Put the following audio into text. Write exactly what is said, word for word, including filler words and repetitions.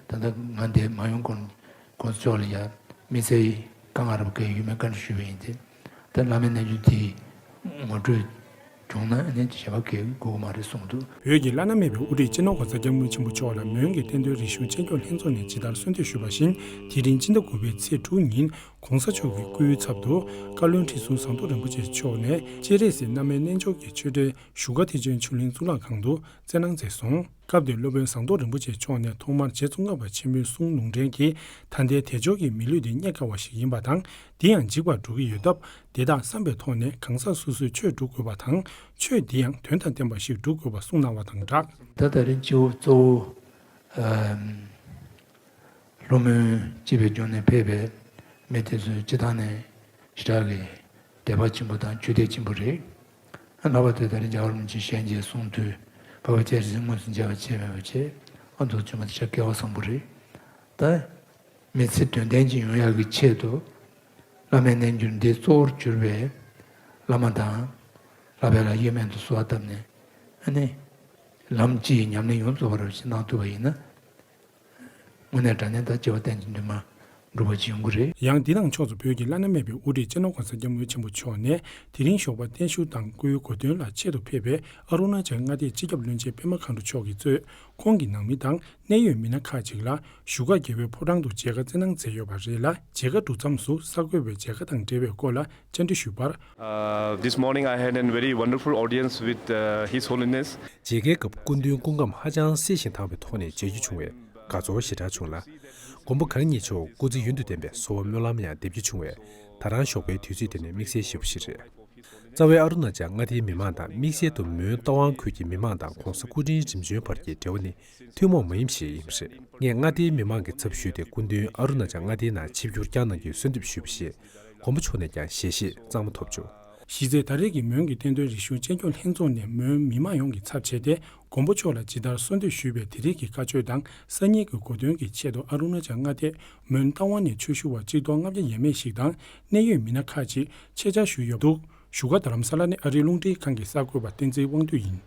ད་ལྟ་ང་འདིར་མ་ཡོང་གོང་གོང་ས་མཆོག་ལ་ཡ་དམིགས་བསལ་བཀའ་མངགས་རབ་བཀའི་ཡོད་མེད་བཀའ་འདྲི་ཞུས་པ་ཡིན་ཏེ། ད་བླ་མའི་རྣལ་འབྱོར་དེ་ངོ་སྤྲོད་བྱུང་ན་ཨ་ནི་ཞལ་པར་འཁྱེར་དགོས་ཀྱི་མ་རེད་གསུངས་འདུག། བོད་ཀྱི་བླ་ན་མེད་པའི་དབུ་ཁྲིད་སྤྱི་ནོར་༸གོང་ས་༸སྐྱབས་མགོན་ཆེན་པོ་མཆོག་ལ་མོན་གྱི་བསྟན་དོན་རིག་གཞུང་བཅོས་སྐྱོང་ལྷན་ཚོགས་ནས་ཇི་ལྟར་གསོལ་འདེབས་ཞུས་པ་བཞིན། དེ་རིང་སྤྱི་ཟླ་དགུ་པའི་ཚེས་དྲུག་ཉིན་༸གོང་ས་མཆོག་གི་སྐུའི་ཚབ་ཏུ་བཀའ་བློན་ཁྲི་ཟུར་ཟམ་གདོང་རིན་པོ་ཆེ་མཆོག་ནས་སྤྱན་རས་གཟིགས་བླ་མའི་རྣལ་འབྱོར་གྱི་ཆོས་འབྲེལ་བཞུགས་སྒར་ཐེག་ཆེན་ཆོས་གླིང་གཙུག་ལག་ཁང་དུ་སྩལ་གནང་མཛད་སོང་། སྐབས་དེར་སློབ་དཔོན་ཟམ་གདོང་རིན་པོ་ཆེ་མཆོག་ནས་ཐོག་མར་རྗེ་ཙོང་ཁ་པ་ཆེན་པོའི་གསུང་ལུང་འདྲེན་གྱིས། ད་ལྟའི་དལ་འབྱོར་གྱི་མི་ལུས་འདི་རྙེད་དཀའ་བ་ཞིག་ཡིན་པ་དང་། འདི་ཡང་འཇིག་པར་འགྲོ་གི་ཡོད་སྟབས། དེ་དག་བསམ་པའི་ཐོག་ནས་གང་ཟག་སོ་སོས་ཆོས་སྒྲུབ་དགོས་པ་དང་། ཆོས་འདི་ཡང་དོན་དང་ལྡན་པ་ཞིག་སྒྲུབ་དགོས་པ་གསུངས་གནང་བ་དང་སྦྲགས། ད་ད་རེས་སྤྱི་བོ་གཙོ་བོ་ཨམ། ལྷོ་མོན་སྤྱི་པའི་ལྗོངས་ནས་ཕེབས་པའི་མི་དེ་ཚོའི་སྤྱི་བཏང་ནས་ཞེ་དྲག་གི་དད་པ་ཆེན་པོ་དང་ཆོས་དད་ཆེན་པོ་རེད། ཨ་ལྷག་པར་དུ་ད་རེས་རྒྱལ་བ་རིན་པོ་ཆེའི་ཞལ་མཇལ་གསུང་ཐོས་འཕགས་པ་སྤྱན་རས་གཟིགས་དངོས་སུ་མཇལ་བ་བྱས་མེད་པ་བྱས། ཨ་མདོ་བཅོས་མ་དེ་ཞེ་དྲག་སྐལ་བ་བཟང་པོ་རེད། ད་མི་ཚེ་དོན་ལྡན་ཅིག་ཡོང་ཡག་གི་ཆེད་དུ་བླ་མའི་རྣལ་འབྱོར་འདི་གཙོ་བོར་གྱུར་པའི་བླ་མ་དང་ལྷག་པའི་ལ་གཡེལ་མེད་དུ་གསོལ་བ་བཏབ་ནས། ཨ་ནི་ལམ་སྤྱི་ཡི་ཉམས་ལེན་ཡོངས་རྫོགས་པ་རུ་ཞིག་གནང་ཐུབ་པ་ཡིན་ན། དངོས་གནས་དྲང་གནས་ད་སྐྱེ་བ་གཏན་གྱི་འདུན་མ་འགྲུབ་པ་ཅིག་ཡོང་གི་རེད། ཡང་འདི་དང་ཕྱོགས་སུ་བོད་ཀྱི་བླ་ན་མེད་པའི་དབུ་ཁྲིད་སྤྱི་ནོར་༸གོང་ས་༸སྐྱབས་མགོན་ཆེན་པོ་མཆོག་ནས་དེ་རིང་ཞོགས་པ་བརྟན་བཞུགས་དང་སྐུའི་གོ་སྟོན་ལ་ཆེད་དུ་ཕེབས་པའི་ཨ་རུ་ན་ཅལ་མངའ་སྡེའི་སྤྱི་ཁྱབ་བློན་ཆེན་པད་མ་མཁའ་འགྲོ་མཆོག་གིས་གཙོས་ཁོང་གི་ནང་མི་དང་གནད་ཡོད་མི་སྣ་ཁག་ཅིག་ལ་བཞུགས་སྒར་རྒྱལ་བའི་ཕོ་བྲང་དུ་མཇལ་ཁ་སྩལ་གནང་མཛད་ཡོད་པ་རེད་ལ། མཇལ་ཁ་གྲུབ་མཚམས་སུ་གསར་འགོད་པས་མཇལ་ཁ་དང་འབྲེལ་བའི་སྐོར་ལ་བཅར་འདྲི་ཞུས་པར། Uh, this morning I had a very wonderful audience with uh, His Holiness. མཇལ་ཁའི་སྐབས་སྐུ་མདུན་སྐུ་ཁམས་ཧ་ཅང་བསིལ་ཞིང་དྭངས་པའི་ཐོག་ནས་མཇལ་རྒྱུ་བྱུང་བས་དགའ་ཚོར་ཞེ་དྲག་བྱུང་ལ། མགོན་པོ་གང་ཉིད་མཆོག་སྐུ་ཚེ་ཡུན་དུ་བརྟན་པའི་གསོལ་བ་སྨོན་ལམ་ཡང་འདེབས་རྒྱུ་བྱུང་བས། ད་རང་ཞོགས་པའི་དུས་ཚོད་དེ་ནི་དམིགས་བསལ་ཞེ་པོ་ཞིག་རེད། རྩ་བའི་ཨ་རུ་ན་ཅལ་མངའ་སྡེའི་མི་མང་དང་དམིགས་བསལ་དུ་མོན་རྟ་དབང་ཁུལ་གྱི་མི་མང་དང་༸གོང་ས་སྐུ་ཕྲེང་རིམ་བྱོན་བར་གྱི་འབྲེལ་བ་ནི་ཐུན་མོང་མ་ཡིན་པ་ཞིག་ཡིན་པ་རེད། ངས་མངའ་སྡེའི་མི་མང་གི་ཚབ་ཞུས་ཏེ་སྐུ་མདུན་ཨ་རུ་ན་ཅལ་མངའ་སྡེའི་ནང་ཆིབས་བསྒྱུར་བསྐྱངས་གནང་རྒྱུའི་གསོལ་འདེབས་ཞུས་པ་ཞིག་མགོན་པོ་མཆོག་ནས་ཀྱང་ཞལ་བཞེས་གཙང་མ་ཐོབ་བྱུང་། གཞི་རྩའི་ད་རེས་ཀྱི་མོན་གྱི་བསྟན་དོན་རིག་གཞུང་བཅོས་སྐྱོང་ལྷན་ཚོགས་ནས་མོན་མི་མང་ཡོངས་ཀྱི་ཚབ་བྱས་ཏེ། མགོན་པོ་མཆོག་ལ་ཇི་ལྟར་གསོལ་འདེབས་ཞུས་པའི་དེ་རིང་གི་བཀའ་ཆོས་དང་སང་ཉིན་གྱི་གོ་སྟོན་གྱི་ཆེད་དུ་ཨ་རུ་ན་ཅལ་མངའ་སྡེ་མོན་རྟ་དབང་ནས་ཆོས་ཞུ་བ་གཅིག་སྟོང་ལྔ་བརྒྱ་ཡས་མས་ཤིག་དང་གནད་ཡོད་མི་སྣ་ཁག་ཅིག་ཆེད་བཅར་ཞུས་ཡོད་འདུག། བཞུགས་སྒར་རྡ་རམ་ས་ལ་ནས་ཨ་རིའི་རླུང་འཕྲིན་ཁང་གི་གསར་འགོད་པ་བསྟན་འཛིན་དབང་འདུས་ཡིན།